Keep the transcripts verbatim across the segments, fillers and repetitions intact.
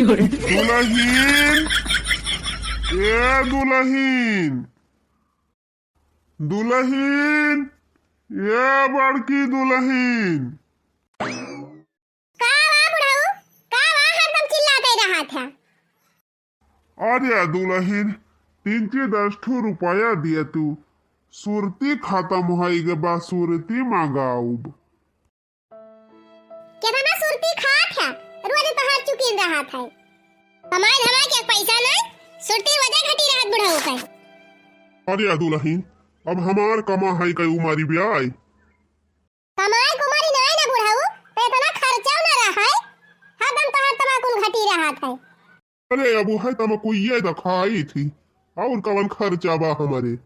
दुलहिन, ए दुलहिन, दुलहिन, ए बड़की दुलहिन। का बा बुढ़ऊ? का बा हरदम चिल्लाते रहत है? अरे दुलहिन, तीन ची दस ठू रुपया दिया तू, सुरती खतम होई गे बा, सुरती मंगाउब। केतना सुरती खात है, रोज तोहार चुकिन रहत है। कमाई धमाई के पैसा नहीं, सुरती रोजे घटी रहत बुढ़ऊ के। अरे दुलहिन, अब हमार कमा है कई उमारी ब्याय। कमाई कुमारी नाई ना बुढ़ऊ, तो इतना खर्चा ना रहा है, हरदम तोहार तमाकुल घटी रहत है। अरे अब है तमकुइये तो खाई थी, और कवन खर्चा बा हमारे?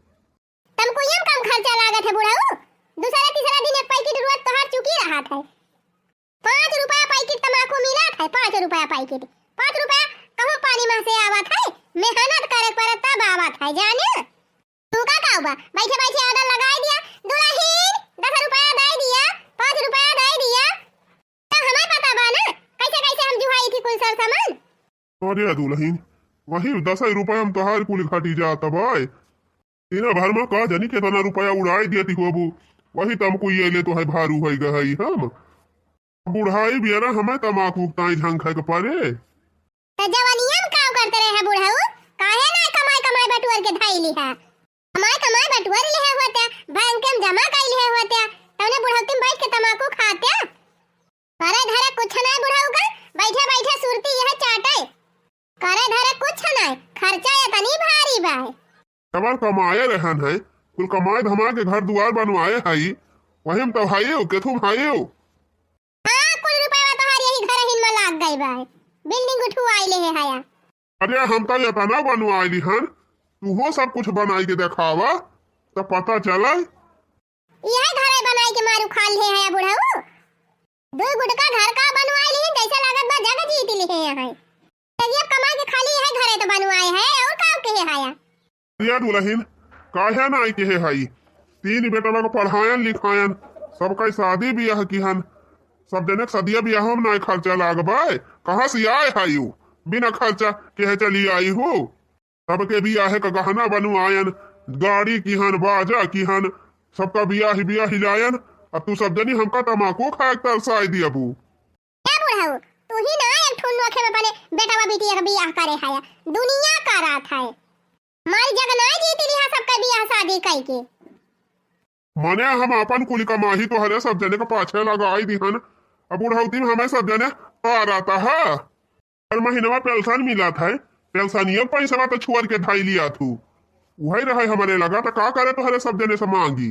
तमकुइये में कम खर्चा लागत है बुढ़ऊ, दूसरा तीसरा दिन एक पैकेट रोज तोहार चुकी रहत है। पाँच रुपया पैकेट तमाकू मिलत है, पाँच रुपया पैकेट, पाँच रुपया कहूँ पानी में से आवत है, मेहनत करे पड़त तब आवत है, जाने। तू का कहबा? बैठे बैठे ऑर्डर लगाई दिया, दुलहिन, दस रुपया दे दिया, पाँच रुपया दे दिया। तो हमें पता बा ना, कैसे कैसे हम जुहाई थी कुल सर सामान। अरे दुलहिन, वही दस रुपया हम तोहार कुल घटी जात बाय। दिन भर में का जानी केतना रुपया उड़ाई दिया थी होबू, वही तमकुइये ले तो है भारू है गहई हम। बुढ़ाई बियाना हमें तमाकू ताई झंखै के परे। त जवनिया में काव करते रहे है बुढ़ऊ? काहे ना कमाई कमाई बटुअर के धई लिहा? कमाई कमाई बटुअर लिहे होते, बैंक में जमा कई लिहे होते, तउने बुढ़ौती में बैठ के तमाकू खाते। करे धरे कुछ नाई बुढ़ऊ का, बैठे बैठे सुरती यह चाटे। करे धरे कुछ नाई, खर्चा इतनी भारी बा। डबल कमाए रहन है, कुल कमाए धमाए के घर दुआर बनवाए हई, वही में तो हइयो, केथू में हइयो। हाँ, कुल रुपया तोहार यही घर हिन में लाग गई बा, बिल्डिंग उठवाई ले है हया। अरे हम तो इतना बनवाई ली हन, तू हो सब कुछ बनाई के देखावा, तो पता चला। यह घर बनाई के मारू खा ले है बुढ़ऊ। दो गुटका घर का बनवाई ली, जैसे लागत बा जग जीत ली है यहाँ। तगिया कमा के खाली यह घरे तो बनवाए है, और का कहे हाया? अरे दुलहिन, काहे नाई कहे हाई? तीन बेटवा को पढ़ायन लिखायन, सबका शादी बियाह किहन, सब जने के शादिया बियाह में नाई खर्चा लागबे, कहाँ से आए हाई उ? बिना खर्चा कहे चली आई हो। सबके बियाहे का गहना बनवायन, गाड़ी किहन, बाजा किहन, सबका बियाह बियाह हिलायन, अब तू सब जनी हमका तमाकू खाए के तरसाई दियबू। ए बुढ़ऊ, तू ही ना एक ठुन नोखे में अपने बेटवा बिटिया के बियाह करे है, दुनिया का रात है। मारी जग ना जीत लिहा सबके बियाह शादी कई के। मने हम आपन कुल कमाही तोहरे सब जने के पाछे लगाई दिहन। अब बुढ़ौती में हमें सब जने पार आता है। हर महीनवा पेंशन मिलत है, पेंशनिया के पैसवा तो छुअर के धाई लिया थू। उहई रहे हमरे लगा, तो का करे तोहरे सब जने से मांगी।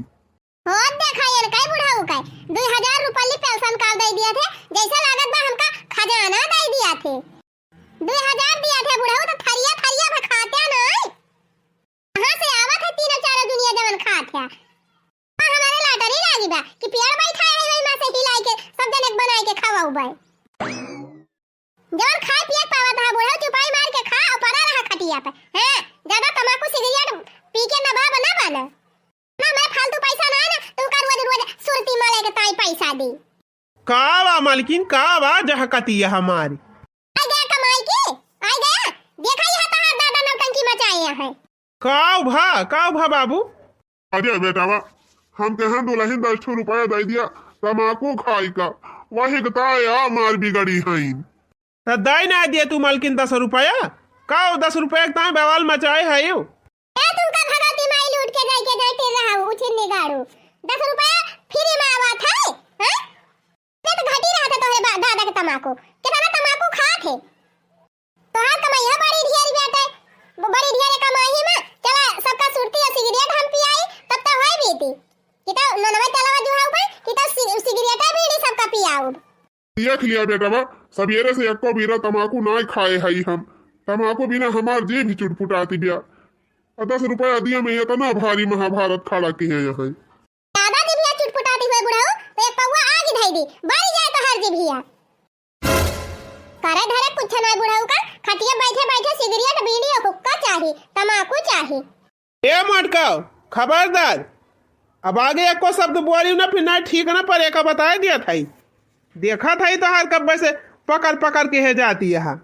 होत देखा यार, कई बुढ़ऊ कई दुई हजार रुपया ली पेंशन कार्ड दे दिया थे, जैसे लागत बा हमका खजाना दे दिया थे। दुई हजार दिया थे बुढ़ऊ, तो थरिया थरिया भर खाते ना। कहाँ से आवत है तीनों चारों दुनिया जवन खात है? हाँ, हमारे लाटरी लागी बा कि पेड़ बैठा है, वही में से हिलाई के सब जने के बनाई के खवाऊ बा। जवन खाए पिए के पावत है बुढ़ऊ, चुपाई मार के खा और पड़ा रहा खटिया पे। हाँ, ज्यादा तमाकू सिगरेट पी के नवाब ना बना। ना, मैं फालतू पैसा ना है ना, तुमका रोज रोज सुरती मले के ताई पैसा दी। का बा मालकिन, का बा जहकतिया हमारी? आ गया कमाई के, आ गया। देखा ही है तहार दादा नौटंकी मचाए हैं। का भा, का भा बाबू? अरे बेटावा, हम कहें दुलहिन दस ठो रुपया दे दिया तमाकू खाई का, वही के ताई आ मार बिगड़ी हईन। त दाई ना दिए तू मालकिन दस रुपया? का हो दस रुपया के ताई बवाल मचाए है यू? ए, तुमका भगवती माई लूट के जाए के जाए तिर रहा हूँ, उछिन निगाड़ू। दस रुपया फ्री में आवत है, हैं? ते तो घटी रहा था तोहरे बा-, दादा के तमाकू। कितना तमाकू खात है? तोहार कमाई है बड़ी ढेर बेटे, ब-, बड़ी ढेर कमाई में। चला सबका सुरती और सिगरेट हम पियाई, तब तो होई बीती। कि तो ननवे तलवा जुहाऊ बा, कि तो सि-, सिगरेट बीड़ी सबका पियाऊ। देख लिया बेटवा, सबेरे से एको बीरा तमाकू नाय खाए हई हम। तमाकू बिना हमार जीभ ही चुटपुटाती बिया। आ दस रुपया दिया में इतना भारी महाभारत खड़ा किहे हई। दादा जीभिया चुटपुटाती हुए बुढ़ऊ, तो एक पौवा आग धई दी, बरी जाए तोहार जीभिया। करे धरे कुछ नाय बुढ़ऊ का, खटिया बैठे बैठे सिगरेट, बीड़ी और हुक्का चाही, तमाकू चाही। ए मटकाओ, खबरदार, अब आगे एको शब्द बोलियो ना, फिर ना ठीक ना पड़े, का बताए दिया था। देखा था तोहार कब्बे से पकड़ पकड़ के है जाती यहाँ।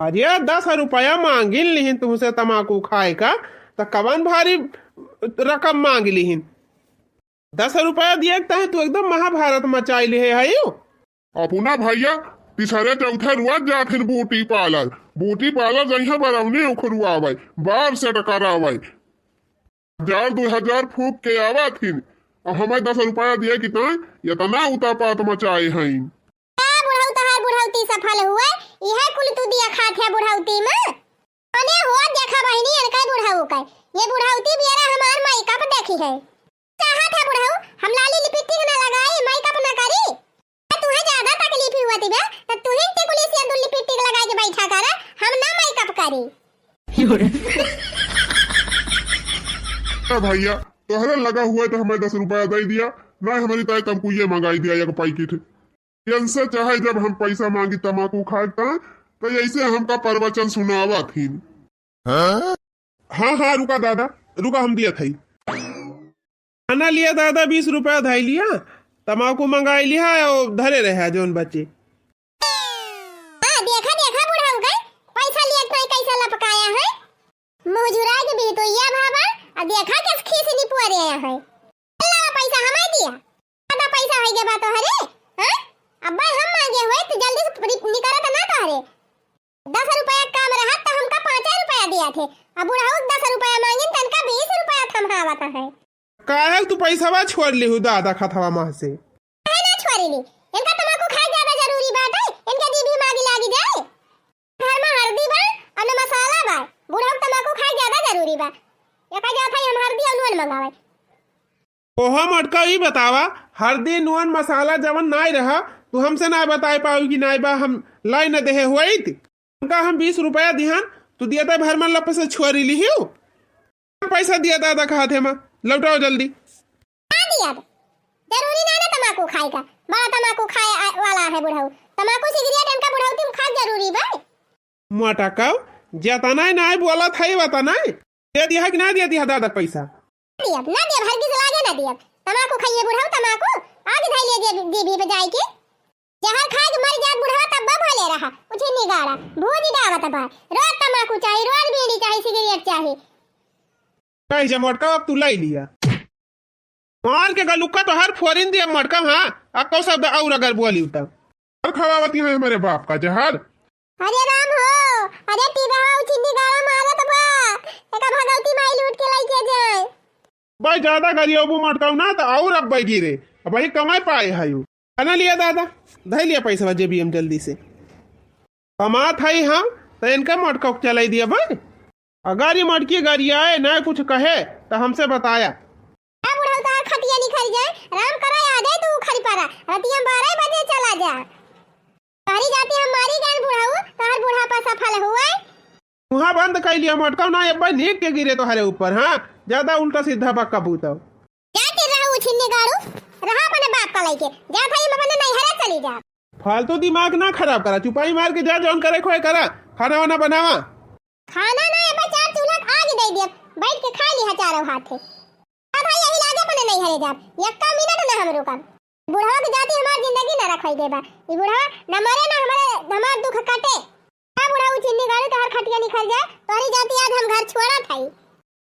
अरे, दस रुपया मांगिन लिहिन तुहसे तमाकू खाए का, त कवन भारी रकम मांग लिहिन? दस रुपया दिए के तहे तू एकदम महाभारत मचाई लिहे हयू। अपना भैया तीसरे चौथे रोज जाथिन ब्यूटी पार्लर, ब्यूटी पार्लर जइहे बरौनी उखरुआवे, बार सेट करावे, हजार दो हजार फूक के आवत हिन, अब हमें दस रुपया दिए कि ताई इतना उतापात मचाए हईन। का बुढ़ऊ तोहार बुढ़ौती सफल हुए, इहे कुल तू दिया खात है बुढ़ौती में? अने हो देखा बहिनी, इनका बुढ़ऊ का, ये बुढ़ौती बियारा हमार मेकअप देखी है। चाहत है बुढ़ऊ, हम लाली लिपस्टिक ना लगाई, मेकअप ना करी। तो तुहे ज्यादा तकलीफ हुआ थी बे, तो तुहे टिकुली से दो लिपस्टिक लगा के बैठा कर, हम ना मेकअप करी। ए भैया, तोहरे लगा हुआ है तो हमें दस रुपया दे दिया, ना हमारी ताई तमकुइये मंगाई दिया एक पैकेट। इनसे चाहे जब हम पैसा मांगी तमाकू खाए का, तो ऐसे हमका प्रवचन सुनावा थी। हाँ? हाँ, हाँ, रुका दादा, रुका, हम दिया था। खाना लिया दादा, बीस रुपया धाई लिया, तमाकू मंगाई लिया, और धरे रहे जोन बचे। हाँ, देखा, देखा बुढ़ऊ के, पैसा लिया तो कैसा लपकाया है। मुँह जुरा के भी तो या भावा, आ देखा के खीस नहीं पुआ रहे हैं। ला पैसा हमें दिया। ज्यादा पैसा है के बात हरे? हाँ? अब भाई हम मांगे हुए तो जल्दी से नि-, निकलत ना तो हरे। दस रुपया काम रहत तो हमका पाँच रुपया दिया थे। अब बुढ़ऊ दस रुपया मांगिन तनका बीस रुपया थमहावत है। काहे तू पैसवा छोड़ लिहू दादा खतवा माँ से? काहे ना छोड़ी ली? इनका तमाकू खाए ज्यादा जरूरी बात है, इनके जीभी मागी लागी जाए। घर में हल्दी बा, अउर मसाला बा, बुढ़ऊ तमाकू खाए ज्यादा जरूरी बा। ये कह जात है हम हल्दी अउर नून मंगावे। ओहो मोटका, ई बतावा, हरदी, नून, मसाला जवन नाई रहा, तू हमसे नाई बताए पाऊ कि नाई बा, हम लाई न देहे होइत। उनका हम बीस रुपया दिहन, तू दिया त भर मन लप से छुअरी लिहियो। पैसा दिया दादा कहा थे माँ, लौटाओ जल्दी। ना दिया, जरूरी ना ना तमाकू खाए का, बड़ा तमाकू खाए आ-, वाला है बुढ़ऊ। तमाकू सिगरेट इनका बुढ़ऊ तुम खा जरूरी बा। मोटका, जतना नाई बोलत है वतना। दे दिया कि ना दे दिया दादा पैसा? दियब, ना दियब, हरगिज लागे ना दियब। तमाकू खाइए बुढ़ऊ, तमाकू। आग धइले जे जीभी पे जाए के। जहर खाए के मर जात बुढ़वा तब भले रहा। उठे निगारा, भूज डावत बा। रोज तमाकू चाही, रोज बीड़ी चाही, सिगरेट चाही। कही जा मोटका, अब तू लाई लिया। मार के गलुक्का तो हर फोरिन दिया मोटका, हाँ। अब कौ शब्द और अगर बोली तब। और खवावती है हमारे बाप का जहर। अरे राम हो, अरे टीबा हो, चिन्नी गाड़ा मारत बा, एका भगवती माई लूट के लइके जाए। भाई ज्यादा गरियबू मटकाऊ ना तो और अब बैगी रे, अब वही कमाए पाए है यू। अना लिया दादा, धै लिया पैसा जेबी में जल्दी से। कमात है हम, तो इनका मटकाऊ चलाई दिया भाई। अगर ये मटकी गरियाए ना कुछ कहे, तो हमसे बताया। आ बुढ़ऊ तोहार खटिया निखर जाए, राम करा आ जाए तू उखरी पारा, रतिया में बारह बजे चला जा। तोहरी जाति हम मारी गए बुढ़ऊ, तोहर बुढ़ापा सफल हुए। मुँहा बंद कर लिया मोटका ना, अब नीक के गिरे तोहरे ऊपर, हाँ, ज्यादा उल्टा सीधा बक्का बूता। जाति रहू छिन्नी गाड़ू, रहा अपने बाप का लइके, जा भाई हम अपने नैहरे चली जा। फालतू दिमाग ना खराब करा, चुपाई मार के जा, जौन करे खोए करा, खाना वाना बनावा। खाना ना, एमे चार चूल्हा के आग दे दिया, बैठ के खा लिहा चारों हाथे। अब भाई यही लागे अपने नैहरे जाब, यक्का मिनट ना हम रुकब। बुढ़वा के जाति हमार जिंदगी ना रखाई देबा। ई बुढ़वा न मरे ना हमारे, हमार दुख कटे। का बुढ़ऊ चिन्नी गाड़ू तोहर खटिया निकल जाए, तोहरी जाति आज हम घर छोड़ा थाई।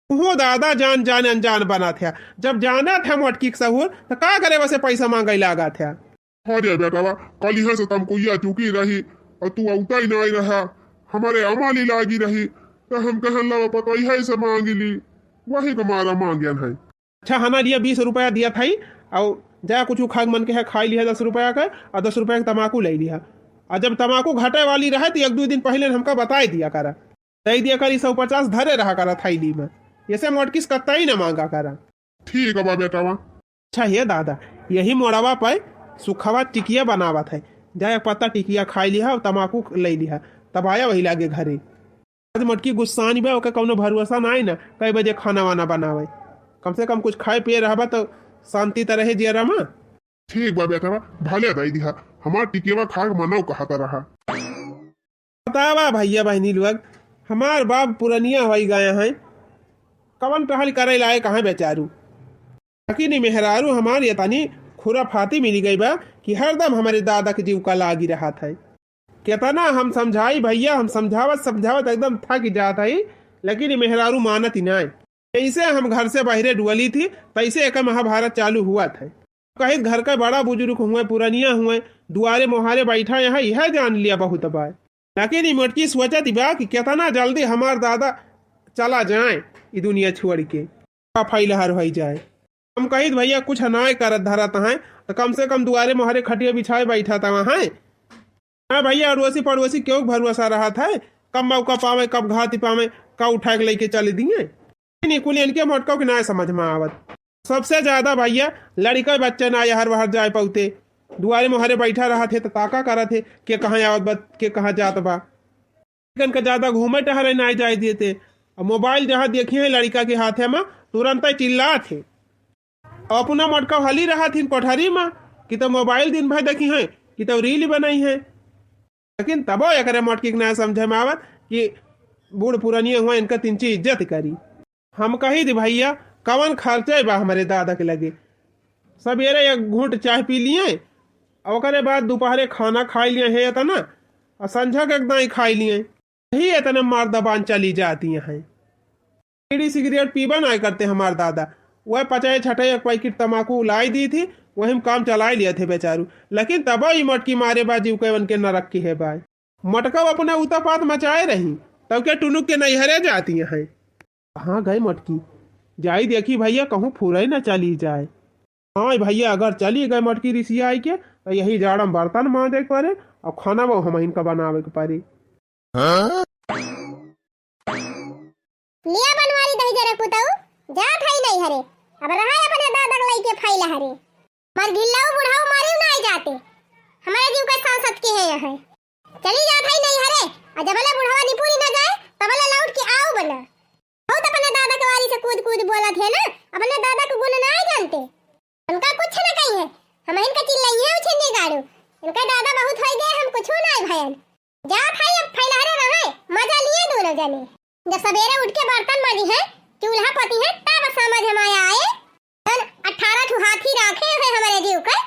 उहो दादा जान जान अनजान बना था। जब जाना था मोटकी के सहूर, तो का करे बसे पैसा मांगे लागा था। अरे बेटवा, कल यहाँ से तमकुइया चुकी रही और तू औता ही नहीं रहा, हमारे अमाली लागी रही, तो हम कहन लगा पतोहिया से मांग ली, वही के मारा मांगन है। अच्छा, हना लिया बीस रुपया दिया था, और जा कुछ खा मन के है खाई लिया दस रुपया का, और दस रुपया के तमाकू ले लिया। और जब तमाकू घटे वाली रहे तो एक दो दिन पहले हमका बताए दिया करा, दे दिया करी सौ पचास धरे रहा करा थैली में, ऐसे मोटकिस कतई न मांगा करा। ठीक बा बेटवा। अच्छा हे दादा, यही मोड़वा पे सुखवा टिकिया बनावत है, जा एक पत्ता टिकिया खाई लिहा और तमाकू ले लिहा, तब आया वही लागे घरे। आज मोटकी गुस्सानी बा, ओके कौनो भरोसा ना है ना, कई बजे खाना वाना बनावे। कम से कम कुछ खाए पिए रहबा तो शांति तो रहे जियरा में। ठीक बा बेटवा, भले दे दिहा, हमार टिकिया खा के मनऊ कहत रहा। बतावा भैया बहनी लोग, हमार बाप पुरनिया होई गए हैं, कवन टहल करे लाए कहाँ बेचारू। लेकिन ई मेहरारू हमार ये तनी खुराफाती मिली गई बा कि हरदम हमारे दादा के जीव का लागी रहत है। केतना हम समझाई भइया, हम समझावत समझावत एकदम थक जात हई, लेकिन ई मेहरारू मानत ही नाहीं। जैसे हम घर से बहरे डुअली थी, तैसे एक महाभारत चालू हुआ था। कहित घर का बड़ा बुजुर्ग हुए, पुरनिया हुए, दुआरे मोहारे बैठा यहाँ, यह जान लिया बहुत बाय। लेकिन ई मोटकी सोचत बा कि केतना जल्दी हमार दादा चला जाए ई दुनिया छोड़ के, का फैलहर होई जाए। हम कहित भइया कुछ नाय करत धरत हैं, तो कम से कम दुआरे मोहरे खटिया बिछाए बैठत हैं। हाँ भइया, अड़ोसी पड़ोसी केहू के भरोसा रहत है, कब मौका पावे, कब घात पावे, का उठा के लेके चले दिए। इन्हीं कुल इनके मोटका के नाय समझ में आवत। सबसे ज्यादा भइया लड़िका बच्चे ना हर बाहर जाए पौते, दुआरे मोहरे बैठा रहत है तो ताका करत है के कहाँ आवत बा, के कहाँ जात बा। लड़िकन का ज्यादा घूमे टहरे नाय जाए देते। अब मोबाइल जहाँ देखी है लड़िका के हाथे में, तुरंत ही चिल्लात है। अब अपना मोटका हली रहत हिन कोठरी में कि तो मोबाइल दिन भर देखी हैं कि तो रील बनाई हैं। लेकिन तबो एकरे मोटकी के ना समझे में आवत कि बूढ़ पुरानिया हुआ, इनका तिनची इज्जत करी। हम कही दी भइया, कवन खर्चे बा हमरे दादा के लगे? सबेरे एक घूंट चाय पी लिए, और ओकरे बाद दोपहरे खाना खाई लिए है इतना, और संझा के एक दाई खाई लिए, यही इतने मार दबान चली जाती हैं। बीड़ी सिगरेट पीबा नाय करते हमार दादा। वह पचाए छठे एक पैकेट तमाकू लाई दी थी, वही में काम चलाई लिया थे बेचारू। लेकिन तबो ई मोटकी मारे बाजी उके उनके नरक की है बाय। मोटका अपना उतापात मचाए रही, तब के टुनुक के नैहरे जाती हैं। कहाँ गए मोटकी? जाई देखी भइया, कहूँ फुरई न चली जाए। हाँ भइया, अगर चली गए मोटकी रिसियाई के, तो यही जाड़ा में बर्तन मांजे के पड़े और खाना वो हम इनका बनावे के पड़े। हाँ? लिया बनवारी दही जरा पुताऊ, जात हई नैहरे, अब रहा अपने दादा के लइके फैला हरे। मर गिल्लाऊ बुढ़ाऊ मारियो ना आई जाते, हमारे जीव का सांसत के है यहाँ। चली जात हई नैहरे, और जबले बुढ़ावा निपुरी ना जाए, तबले लौट के आओ बना। बहुत अपने दादा के वारी से कूद कूद बोलत है ना, अपने दादा के गुण ना जानते। उनका कुछ न कही है, हम इनका चिल्लाई है उछिन्नी गाड़ू। इनका दादा बहुत हो गए, हम कुछ ना भयन। जात है अब फैलहरे रहे, मजा लिए दोनों जने। जब सवेरे उठ के बर्तन माजी है, चूल्हा पती है, तब समझ में आए। जौन अठारह ठो हाथी राखे हैं हमारे जीव के,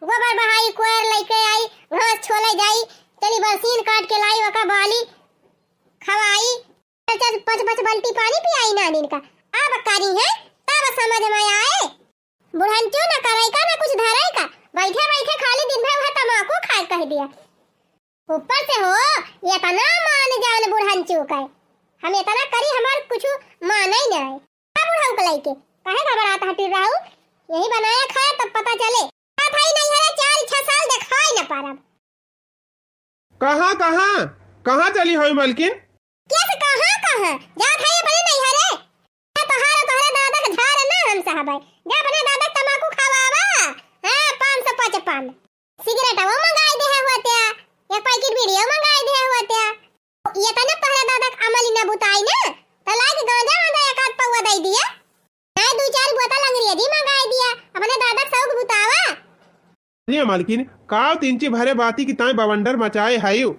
गोबर बहाई, कोयर लेके आई, घास छोले जाई, चली बरसीन काट के लाई, ओका बाली खवाई, चार चार पाँच पाँच बाल्टी पानी पियाई नानीन का। अब करी है, तब समझ में आए। बुढ़ंचू न करे का, न कुछ धरे का, बैठे बैठे खाली दिन भर वह तमाकू खाए कह दिया। ऊपर से हो, इतना मान जान बुढ़ंचू का, हम इतना करी, हमार कुछ माने ही ना है। का बुढ़ऊ के लइके काहे घबरात हटी रहू? यही बनाया खाया तब पता चले। का भाई नहीं है, चार छह साल दिखाई न पारब। कहाँ, कहाँ, कहाँ चली होई मलकिन? कैसे कहाँ, कहाँ? जात है अपने नैहरे। ए तोहार, तोहरे दादा के झार ना हम सहबै। जा अपने दादा के तमाकू खवावा। हाँ, पाँच सौ पचपन। सिगरेटवा मंगाई दे है होत्या, एक पैकेट बीड़ियो मंगाई दे है होत्या। ये तने तोहरे दादा के अमली ना बुताई ना, तो लाइके गांजा वांजा एक आध पौवा दे दिया। नहीं, दू चार बोतल अंग्रेजी मंगाई दिया, अपने दादा के शौक बुतावा। अरे मालकिन, का तिनची भरे बाती की ताई बवंडर मचाए हयू?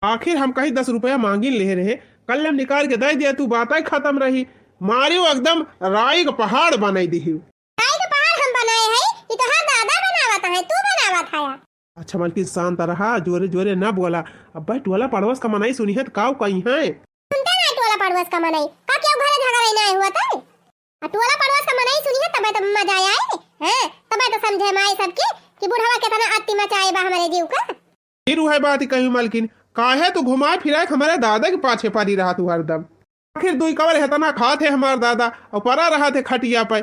आखिर हम कहीं दस रुपया मांगिन लेहे रहे, कल हम निकाल के दे दिया, तू बात ही खत्म रही। मारियो एकदम राई का पहाड़ बनाई दिही। राई का पहाड़ हम बनाए हैं, ये तो हर दादा बनावत है, तू बनावत है। अच्छा मालकिन, शांत रहा, जोरे जोरे ना बोला। अब भाई टोला पड़ोस का मनई सुनी है तो काऊ कही है? सुनते ना टोला पड़ोस का मनई, का क्यों घरे झगड़ा ही ना हुआ था? आ टोला पड़ोस का मनई सुनी है तबे तो मजा आए, हैं? तबे तो समझे में आए सबके कि बुढ़वा कितना अति मचाए बा हमारे जीव का। फिर वह बात कही मालकिन, काहे तू घुमाए फिराए के हमारे दादा के पाछे पड़ी रहा तू हरदम? आखिर दुई कवर हेतना खात है हमार दादा और परा रहा थे खटिया पे,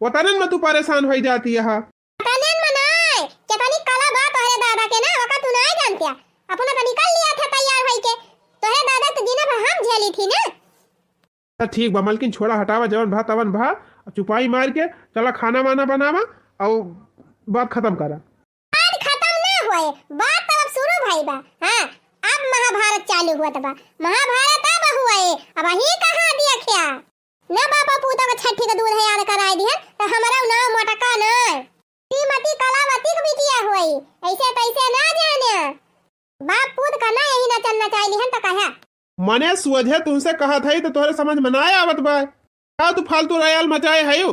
वतनन में तू परेशान होई जाती है। वतनन में नाय, केतनी कला बा तोहरे दादा के ना, वका तू नाय जानतिया। अपना तो निकल लिया था तैयार होई के, तोहरे दादा तो जीना भर हम झेली थी ना। तो ठीक बा मलकिन, छोड़ा हटावा, जवन भा तवन भा, अब चुपाई मार के चला खाना वाना बनावा और बात खत्म करा। बात खत्म ना होए, बात तो अब शुरू भई बा। हाँ, अब महाभारत चालू हुआ बा। महाभारत अब हुए, अब ही कहाँ दिया क्या? ना बापा पूता का छठी का दूध है याद कराए दिया, तो हमारा नाम मटका ना। श्रीमती कलावती के बिटिया हुई, ऐसे तैसे ना जाने। बाप पूत का ना यही ना चलना चाहिए हन तो कहा। मने सोझे तुमसे कहत हई तो तोहरे समझ में ना आवत बा। का तू फालतू रायल मचाए हयू?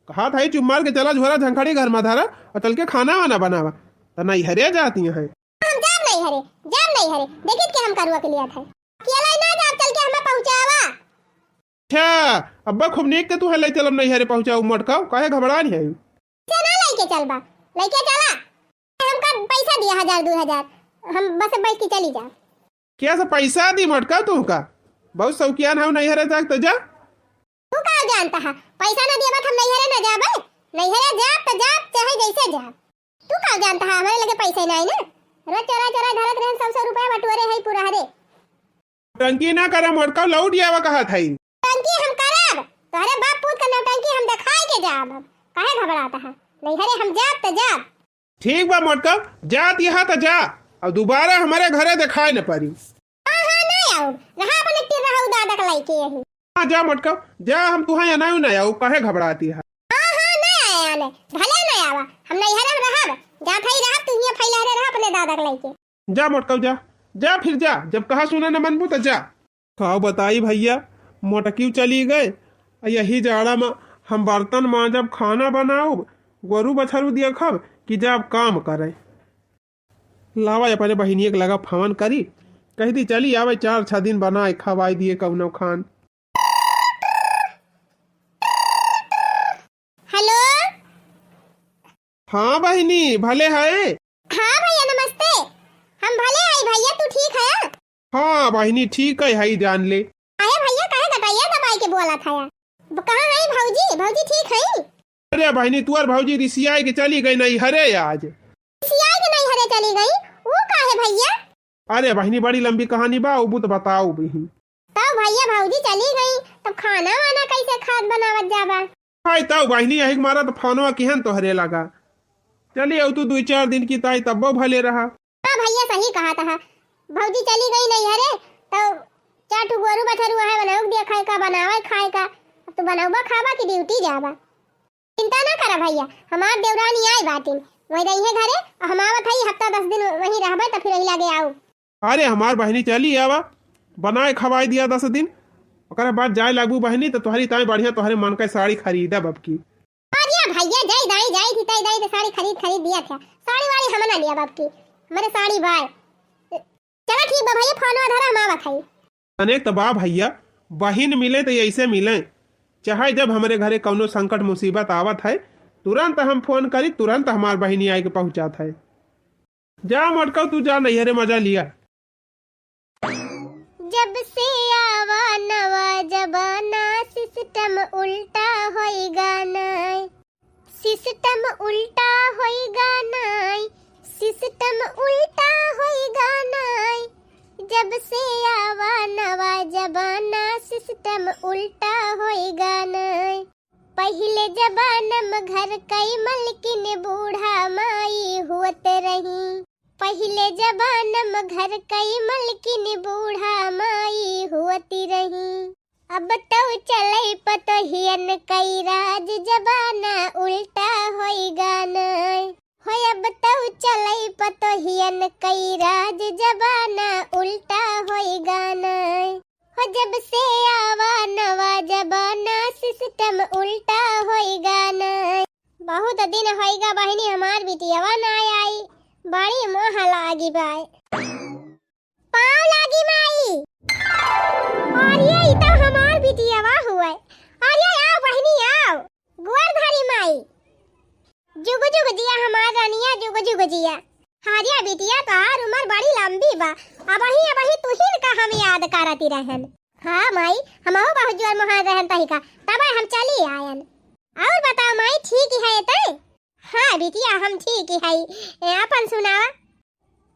कहत हई चुप मार के चला झोरा झंखड़ी घर में धरा और चल के खाना वाना बनावा। त नैहरे जाती हैं। हम जाब नैहरे, जाब नैहरे, देखित के हम करुआ के लियात है। अकेला ही ना जाब, चल के हमें पहुँचावा। अच्छा, अब्बा खूब नीक के तुहे ले चलब नैहरे पहुँचाऊ मोटकाऊ, काहे घबरान है? से ना लेके चलबा, लेके चला। हमका पैसा दिया हजार, दो हजार, हम बस बैठ के चली जा। क्या से पैसा दी मोटकाऊ तुमका? बहुत शौकियान है नैहरे जाके तो जा। तू का जानता है, पैसा ना दिया बात हम नैहरे ना जाबे, नैहरे जाब तो जाब, चाहे जैसे जाब। तू का जानता है, हमारे लगे पैसे नहीं ना, रोज चोरा चोरा धरत रहन, सौ सौ रुपया बटोरे है पूरा हरे। टंकी ना करे मोटकाऊ, लौट आवा कहत है। टंकी हम करब, तोहरे बाप पूत का नौटंकी हम दिखाए के जाब, अब काहे घबराता है, नैहरे हम जाब तो जाब। ठीक बा मोटकाऊ, जात यहाँ तो जा, और दोबारा हमारे घरे दिखाए न पड़ी। हाँ, हाँ, ना आउब। रहा अपने टिर्रहू दादा के लइके यही। हाँ, जा मोटकाऊ, जा, हम तुहाँ अनाऊ ना आउब, काहे घबराती है? हाँ, हाँ, ना आए आने, भले ना आवा, हम नैहरे में रहब, जात ही रहब, तू हियाँ फैलहरे रह अपने दादा के लइके। जा मोटकाऊ, जा, जा फिर जा, जब कहा सुना न मनबू तो जा। का बताई भैया, मोटकियो चली गए, आ यही जाड़ा में हम बर्तन मांजब, खाना बनाउब, गोरू बछरू देखब कि जाब काम करे। लावा अपने बहिनिया के लगा फोन करी, कह दी चली आवे, चार छह दिन बनाए खवाई दिए कौनो खान। हेलो। हाँ बहिनी, भले है? हाँ भैया नमस्ते, हम भले है भैया, तू ठीक है? हाँ बहिनी, ठीक है, है जान ले। अरे भैया काहे गटैया दबाई के बोलत है? ब-, कहाँ है भौजी? भौजी ठीक है? अरे बहिनी, तुअर भौजी रिसियाई के चली गई नैहरे आज। रिसियाई के नैहरे चली गई? वो काहे भैया? अरे बहिनी, बड़ी लंबी कहानी बा, उबू तो बताउब ही। तब भैया भौजी चली गई, तब खाना वाना कैसे खात बनावत जाबा? हाय तब बहिनी, यही के मारा तो फोनवा किहन तोहरे लगा। चली अब तू दुई चार दिन की ताई तब्बो भले रहा। हाँ भैया सही कहत है, भौजी चली गई नैहरे, तो चार ठो गोरू बछरू है, बनाउब दिया खाए का, बनावे खाए का। अब तू बनउबा खाबा कि ड्यूटी जाबा? चिंता ना करा भैया, हमार देवरानी आई बाटिन, वही रही है घरे, और हम आवत हई हफ्ता दस दिन वहीं रहबे, तो फिर वही लागे आउब। अरे हमार बहिनी चली आवा, बनाए खवाए दिया दस दिन, ओकरे बाद जाए लागबू बहिनी, तो तोहरी ताई बढ़िया तोहरे मन का साड़ी खरीदब अब की। अरे भैया, जाई दाई, जाई थी, ताई दाई तो साड़ी खरीद, खरीद दिया था। साड़ी वाड़ी हम ना लिया बाप की, हमारे साड़ी बाय। चला ठीक बा भैया, फोन धरा, हम आवत हई। अनेक तो बा भैया, बहिन मिले तो ऐसे मिले, चाहे जब हमरे घरे कौनो संकट मुसीबत आवत है, तुरंत हम फोन करी, तुरंत हमार बहिनी आए के पहुँचात है। जा मोटकऊ, तू जा नैहरे मजा लिया। जब से आवा नवा जमाना, सिस्टम उल्टा होई गाना, सिस्टम उल्टा होई गाना, सिस्टम उल्टा होई गाना। जब से आवा नवा जमाना, सिस्टम उल्टा होई गाना। पहिले जमाना में घर कई मलकिन बूढ़ा माई होत रही। पहिले जमाना में घर कई मलकिन बूढ़ा माई होत रही। अब तौ चलै पतोहियन कई राज, जमाना उल्टा होई गाना। हो अब तौ चलै पतोहियन कई राज, जमाना उल्टा होई गाना। हो जब से आवा नवा जमाना, सिस्टम उल्टा होई गाना। बहुत दिन होइगा बहिनी हमार बिटियावा ना आई, बड़ी मोह लागी बाय। पाँव लागी माई। अरे ई तो हमार बिटियावा हुए। अरे आओ बहिनी आओ, गोर धरी माई। जुग जुग जिया हमार रानिया, जुग जुग जिया। अरे बिटिया, तोहार उमर बड़ी लंबी बा, अबही अबही तुहिन का हम याद करती रहन। हाँ माई, हमहू बहुत जोर मोहान रहन तही का, तब हम चली आयन। और बताओ माई, ठीक है तै? हाँ बिटिया, हम ठीक ही है। ए, अपन सुनावा।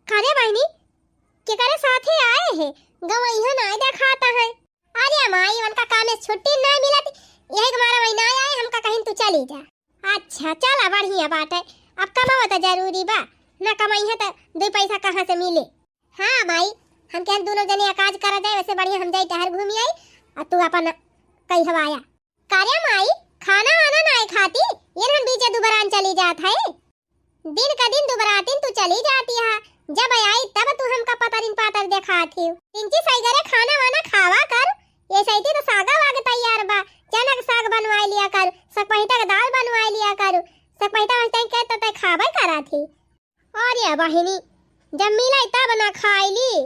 करे बहिनी, केकरे साथे आए है? गवैया नाय देखाता है। अरे माई, उनका कामे से छुट्टी ना मिलत, यही के मारा वही ना आए, हमका कहीं तू चली जा। अच्छा, चला बढ़िया बात है, अब कमावा तो जरूरी बा, ना कमाई है तो दो पैसा कहाँ से मिले? हाँ माई, हम कहें दोनों जने काज करा जाए, वैसे बढ़िया हम जाई टहर घूमी आई, और तू अपन कही हवाया। कारे माई, खाना वाना नाय खाती, ये हम बीचे दुबरान चली जात है। दिन का दिन दुबरातिन तू चली जाती है, जब आई तब तू हमका पतरिन पातर देखात ही। इंची सैगरे खाना वाना खावा कर, ये सैती तो सागा वाग तैयार बा, चना के साग बनवाई लिया कर, सकपहिता के दाल बनवाई लिया कर, सकपहिता वही तई के तो तै खाबे करा थी। अरे बहिनी, जब मिला तब ना खाइली।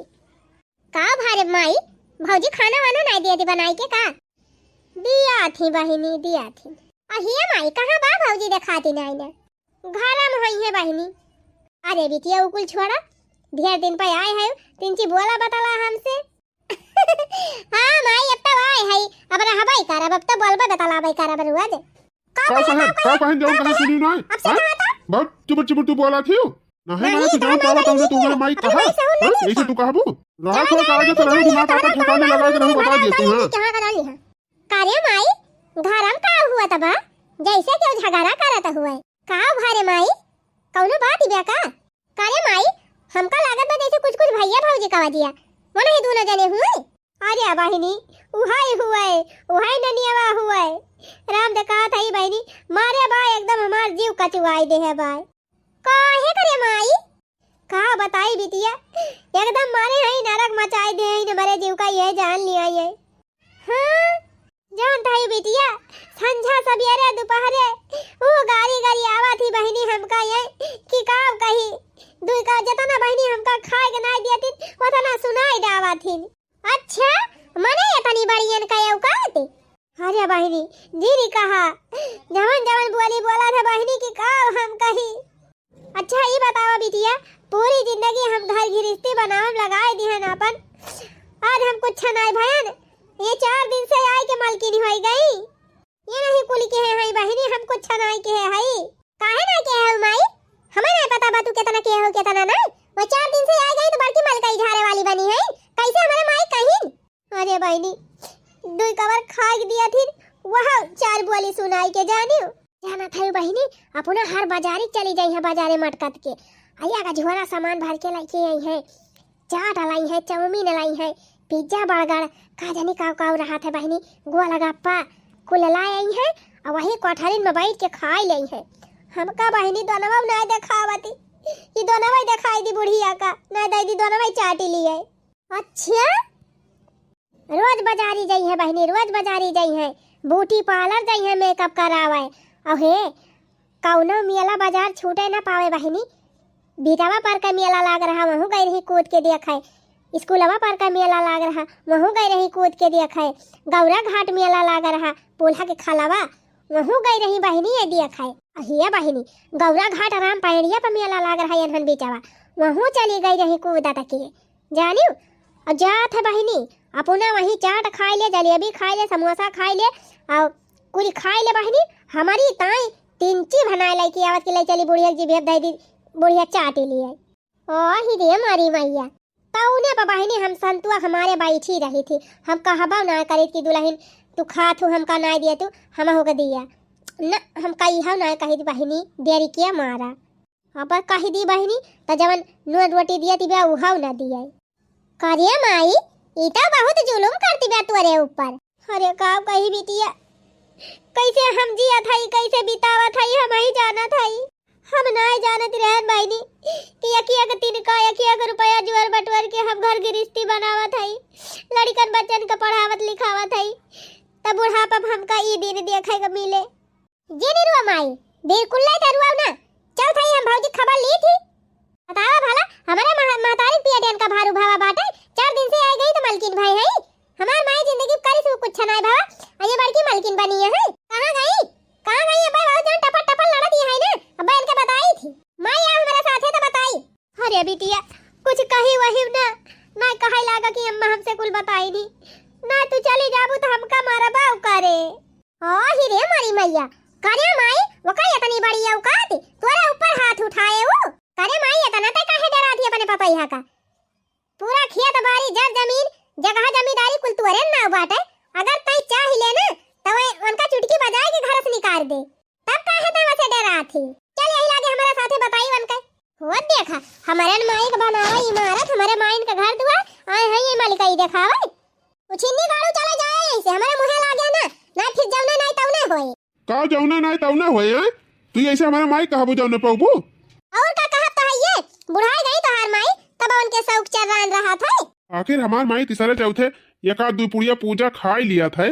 का भा रे माई, भौजी खाना वाना नाई दिया थी बनाई के का? दिया थी बहिनी, दिया थी। अहिया माई, कहाँ बा भौजी, देखाती नाई ना। घरम होई है बहिनी। अरे बिटिया, उ कुल छोड़ा, ढेर दिन पे आए है, तिनची बोला बतला हमसे। हाँ माई, अब तो आए है, अब रहबे करब, अब तो बोलबे बतलाबे करब रोज। का का कहे, कहे, का का कहे? कहे, जौन का कहे कहे? सुनी ना, अब से हैं? कहा था? बहुत चुबुर चुबुर तू बोला थी। नहीं, नहीं, नहीं, तू जौन जौन कहबा, तौन तू हमरे माई कहा। अरे, माई सहूर नहीं हैं? ऐसे था। तू कहबू? रहा जौन थोड़ा जौन कागज से रहे, जौन दिमाग आपन जौन ठिकाने जौन लगाए के रहे, बता जौन देती जौन हैं। कहाँ का डाली है? का रे माई, घरम का हुआ तबा? जैसे केहू झगड़ा करत हुए। का भा रे माई, कौनो बात बा का? का रे माई, हमका लागत बा जैसे कुछ कुछ भैया भौजी का वजिया। वो नहीं दोनों जने हुए? अरे बहिनी, उहाई हुए, उहाई ननियावा हुए। राम दे कहा था बहिनी, मारे बा एकदम हमार जीव कचुआई दे है बा। काहे करे माई? का बताई बिटिया, एकदम मारे हई नरक मचाई दे हई न, मरे जीव का ये जान लिया ये। हाँ, जानत हई बिटिया, संझा सबेरे दुपहरे वो गारी गारी आवत ही बहिनी हमका ये कि का कही, दुई का जतना बहिनी हमका खाए के नाई दियतिन, ओतना सुनाई डावत ही। अच्छा, मने इतनी बड़ियन का औकात? अरे बहिनी, जिन कहा, जवन जवन बोली बोला था बहिनी कि का हम कही। अच्छा, ई बतावा बिटिया, पूरी जिंदगी हम घर गृहस्थी बनावे में लगाए दिहन अपन, आज हम कुछ नाई भयन, ये चार दिन से आए के मलकिन होई गई। ये नहीं कुल के है, है बहिनी, हम कुछ नाई के है, है। काहे नाई के है माई? हमें नाई पता बा तू केतना के हो, केतना नाई। वो चार दिन से आए गई तो बड़की मलकई झारे वाली बनी है। कैसे हमारे माई कहिन? अरे बहिनी, दुई कवर खाई दिया थी, वह चार बोली सुनाई के जानियो। जानत है बहिनी, अपना हर बाजारी चली जाई है, बाजारे मटकत के। अइया का झोरा सामान भर के लेके आई है। चाट लाई है, चाउमीन लाई है, पिज्जा, बर्गर, का जानी का का रहा था बहिनी, गोलगप्पा, कुल लाई आई है। और वही कोठरिन में बैठ के खाई लाई है। हमका बहिनी दोनवा नाई देखावती, ई दोनवा देखाई दी बुढ़िया का, नाई दे दी दोनवा चाटी लिए। अच्छा, रोज बाजारी जाई है बहिनी, रोज बाजारी जाई है, ब्यूटी पार्लर जाई है, मेकअप करावे। अहे, कौनो मेला बाजार छूटे ना पावे बहिनी। बीटवा पर का मेला लाग रहा, वहूँ गई रही कूद के देखे। स्कूलवा पर का मेला लाग रहा, वहूँ गई रही कूद के देखे। गौरा घाट मेला लाग रहा, पोल्हा के खलवा, वहूँ गई रही बहिनी ये देखे। अहिया बहिनी, गौरा घाट राम पैड़िया पर मेला लाग रहा, एनहन बीचवा, वहूँ चली गई रही कूदत के। जानियो, और जात है बहिनी, अपना वही चाट खाई ले, जलेबी खाई ले, समोसा खाई ले, और कुल खाई ले बहिनी, हमारी ताई तिनची भनाए लइके आवत कि ले चली बुढ़िया जी भेद दे दी, बुढ़िया चाटी लिए। ओ ही रे मारी मैया, तौने पर बहिनी हम संतुआ हमारे बैठी रही थी, हम कहबा ना करी कि दुल्हन तू खात हो, हमका ना दिया तू, हम हो के दिया। न, हम कही हो ना कही बहिनी, देरी किया मारा। अब कहि दी बहिनी, त जवन नून रोटी दिया तिबिया, उहउ न दिया। करे माई, ई त बहुत जुलुम करती बा तोरे ऊपर। अरे का कही बिटिया, कैसे हम जियत हई, कैसे बितावत हई, हम ही जानत हई। हम नाय जानत रहन बहिनी कि एक एक तिनका, एक एक रुपया जोर बटोर के हम घर गिरस्ती बनावत हई, लड़िकन बच्चन के पढ़ावत लिखावत हई, तब बुढ़ापा में हमका ई दिन देखे के मिले। जे निरुआ माई, बिल्कुल नहीं तरुआ ना। चल थाई हम भौजी खबर ली थी। बतावा भला, हमारे मह-, महतारी पिया डेन का भारू भावा बाटे, चार दिन से आई गई तो मलकिन भाई है। हमार माई जिंदगी करे से कुछ नाय भावा, आ ये बड़की मलकिन बनी है। कहाँ गई? कहाँ गई? अब्बा बहुत जन टपर टपर लड़ा दिया है ना, अब्बा इनके बताई थी। माई आ हमारे साथे तो बताई। अरे बिटिया, कुछ कही वही ना, ना कहे लागा कि अम्मा हमसे कुल बताई नी। ना तू चली जाबू तो हमका मारबा करे। ओ ही रे मारी मैया, करे माई, वो का इतनी बड़ी औकात, तोरे ऊपर हाथ उठाए वो? करे माई, इतना ते काहे डरात ही अपने पतोहिया का? पूरा खेत बाड़ी, जर जमीन, जगह जमींदारी कुल तोरे नाव बाटे। अगर तई चाह ले ना, तो वह उनका चुटकी बजाए के घर से निकाल दे। तब काहे ते वसे डरात ही? चल यही लागे हमारे साथे बताई उनके। हो देखा, हमारे माई के बनावा इमारत, हमारे माइन के घर दुआर, आए हैं ये मालिकाई देखावे। उछिन्नी गाड़ू चला जाए यहीं से, हमारे मुँहे लागे ना, ना फिर जौने नाई तौने होए। का जौने नाई तौने होए, हैं? तू ऐसे हमारे माई कहबू जौने पौबू? और का कहत तो है ये, बुढ़ाई गई तोहार माई, तब उनके शौक चर्रान रहा था। आखिर हमार माई तीसरे चौथे एक आध दू पुड़िया पूजा खाई लिया था,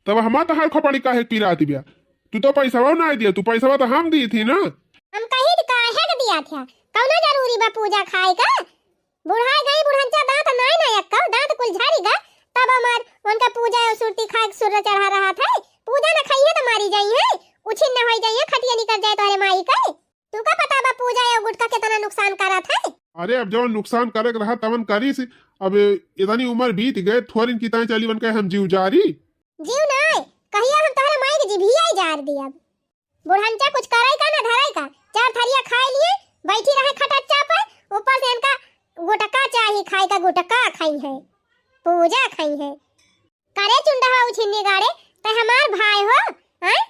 तब हमार तहार खोपड़ी काहे पिरात बिया? तू तो पैसवा नाई दिया, तू पैसवा तो हम दी थी ना। हम कही तो काहे के दिया था, कौनो जरूरी बा पूजा खाए का? बुढ़ाए गई बुढ़ंचा, दांत नाय ना एक्को, दांत कुल झरि गा, तब हमार उनका पूजा और सुरती खाए के सुर चढ़ा रहत है। पूजा न खइहे तो मारी जाइहे, उछिन्न होइ जाइहे, खटिया निकल जाए तोहरे माई के। तू का पता बा पूजा या गुटखा केतना नुकसान करत है? अरे, अब जवन नुकसान करे के रहा तवन करिस। अब इतनी उमर बीत गए, थोरिन की ताई चली बन के हम जीव जारी। जीव नाय, कहिया हम तोहरे माई के जिभिया ही जार दियब। बुढ़ंचा कुछ करे का ना धरे का, चार थरिया खाए लिए बैठी रहे खटच्चा पे, ऊपर से इनका गुटखा चाही खाए का, गुटखा खाई है, पूजा खाई है। करे चुंडहवा उछिन्नी गाड़े, तै हमार भाई हो, हैं?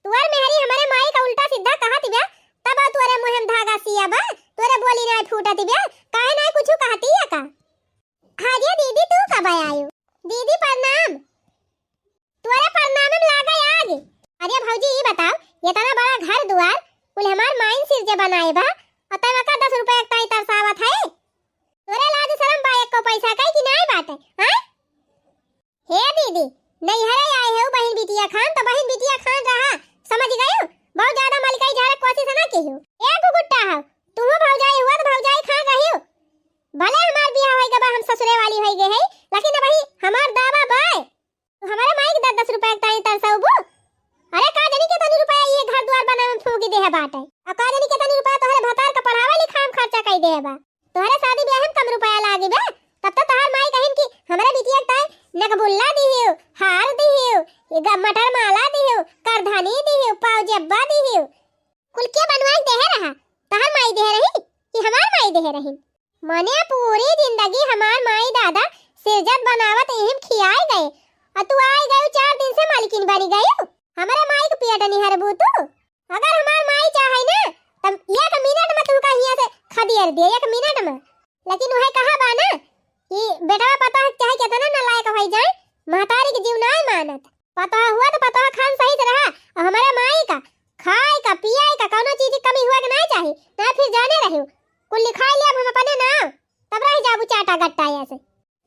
तुअर मेहरी हमरे माई का उल्टा सीधा कहत बिया, तब तुअरे मुँह में धागा सिया बा, तुअरे बोली नाय फूटत बिया, काहे नाय कुछु कहती है का? हाँ रे दीदी, तू कब आयु? दीदी प्रणाम। तुअरे प्रणाम में लागे आग। अरे भौजी, ई बताओ, इतना बड़ा घर दुआर, कुल हमार माइन सिर जे बनाए बा, और तै वका दस रुपया के ताई तरसावत है? तोरे लाज शरम बा एको पैसा कई कि नाय बाटे, हाँ? हे दीदी, नैहरे आए हो बहिन बिटिया खान, तो बहिन बिटिया खान रहा, समझ गयो? बहुत ज्यादा मलिकाई झाड़े कोशिश ना की हो। ए गुगुट्टा हो, तुहू भौजाई हुआ तो भौजाई खान रही हो। भले हमार बियाह होई गबा, हम ससुरे वाली होई गए है, लेकिन अब ही हमार दावा बाय। तू हमारे माई के दस दस रुपया के ताई तरसउबू? अरे का जानी केतनी रुपया ये घर दुआर बनावे में फूंकी देहे बाटे। आ का जानी केतनी रुपया तोहरे भतार का पढ़ावे लिखावे में खर्चा कई देहे बा। तोहरे शादी ब्याह में कम रुपया लागी बे? तब तो तोहार माई कहिन कि हमरे बिटिया के ताई नकबुल्ला दिहियो, हार दिहियो, ये ग-, मटर माला दिहियो, करधनी दिहियो, पाव जेब्बा दिहियो। कुल के बनवाई देहे रहा? तोहार माई देहे रही कि हमार माई देहे रही? मने पूरी जिंदगी हमार माई दादा सिरजत बनावत इहिम खियाए गए, और तू आई गयू चार दिन से मालकिन बनी गयू। हमरे माई के पेट निहरबू तू। अगर हमार माई चाहे ना, तब एक मिनट में तुमका हियां से खदेड़ दे, एक मिनट में। लेकिन वह कहा बा ना कि बेटवा पता है चाहे कितना नालायक हो जाए, महतारी के जीव नाय मानत। पतोह हुआ तो पतोह खान सही से रहा, और हमारे माई का खाए का पियाए का कौनो चीज की कमी हुआ के नाय चाही, ना फिर जाने रहियो, कुल लिखाई ले अब हम अपने नाम, तब रह जाबू चाटा गट्टा ऐसे।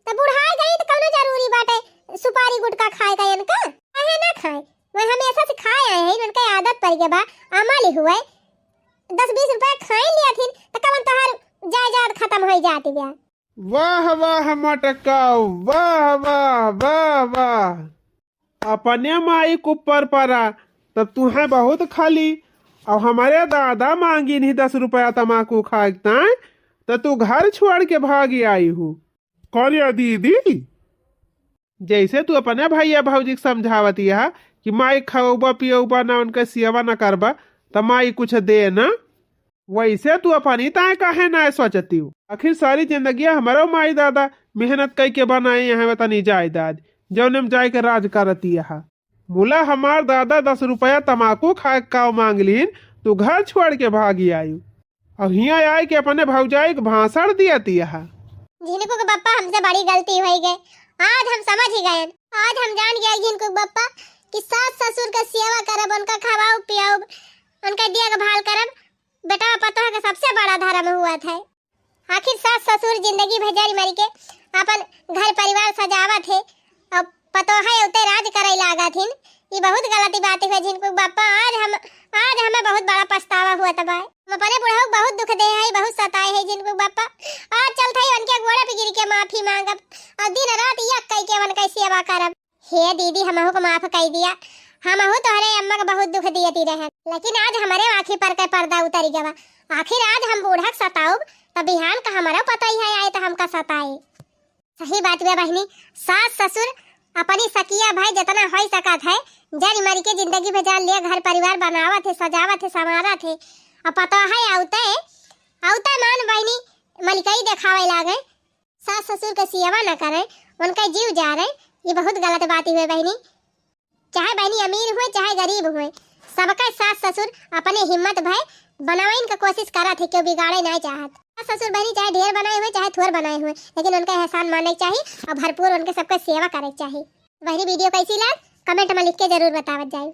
तब बुढ़ाए गई तो कौनो जरूरी बाटे सुपारी गुटखा खाए का इनका? काहे ना खाए, वह हमेशा से खाए आए हैं, इनके आदत पड़ गया बा, अमल हुए। दस बीस रुपया खाए लिया थिन तो कवन तोहार जायदाद खत्म हो जाती बा। वाह, वाह, मटकाऊ, वाह, वाह, वाह, वाह। अपने माई के ऊपर परा, तब तुहें बहुत खाली। अब हमारे दादा मांगी नहीं दस रुपया तमाकू खाए के ताई, तो तू घर छोड़ के भागी आई हूँ। करिया दीदी, जैसे तू अपने भैया भौजी के समझावत यह कि माई खौबा पियौबा ना, उनके सेवा ना करबा, त माई कुछ दे ना। वैसे तू अपनी ताए काहे ना सोचती हो? आखिर सारी जिंदगी हमारो माई दादा मेहनत कई के बनाए यहाँ वतनी जायदाद, जौने में जाए के राज करती है। मुला हमार दादा दस रुपया तमाकू खाए का मांग लीन, तू घर छोड़ के भागी आयु। अब हियाँ आए के अपने भौजाई के भाषण दियती है। झिनकू के बप्पा, हमसे बड़ी गलती होई गए। आज हम समझ ही गए, आज हम जान गए झिनकू के बप्पा कि सास ससुर के सेवा करब, उनका खवाउब पियाउब, उनका देखभाल करब, बेटा पतोह के सबसे बड़ा धर्म हुआ था। आखिर सास ससुर जिंदगी भर जरि मरि के अपन घर परिवार सजावत है, अब पतोह अउते राज करे लागत हिन। ई बहुत गलत बात है झिनकू बप्पा। आज हम, आज हमें बहुत बड़ा पछतावा हुआ तब है। हम अपने बुढ़ऊ बहुत दुख दे है, बहुत सताए है झिनकू बप्पा। आज चलत है उनके गोड़ा पे गिर के माफी मांगब और दिन रात यक कई के उनके सेवा करब। हे दीदी, हमहू को माफ कई दिया। हमहू तोहरे अम्मा के बहुत दुख दियती रहे, लेकिन आज हमारे आँखी पर के पर्दा उतरी गवा। आखिर आज हम बूढ़ा के सताउब, त बिहान का हमारो पतोहिया आए त हमका सताए। सही बात बा बहिनी, सास ससुर अपनी सकिया भाई जितना होई सकत है, जरि मरि के जिंदगी भर जान ले घर परिवार बनावत है, सजावत है, संवारत है। अब पतोह है अउते, अउते मान बहिनी मलिकई देखावे लागे। सास ससुर के सियवा न करे, उनका जीव जा रहे, ये बहुत गलत बात हुए बहिनी। चाहे बहिनी अमीर हुए, चाहे गरीब हुए, सबके सास ससुर अपने हिम्मत भय बनावे के कोशिश करत है, क्यों बिगाड़े नहीं चाहत। सास ससुर बहिनी चाहे ढेर बनाए हुए, चाहे थोर बनाए हुए, लेकिन उनका एहसान माने के चाहिए और भरपूर उनके सबके सेवा करे के चाहिए। बहिनी, video कैसी लाग, comment में लिख के जरूर बतावत जाए।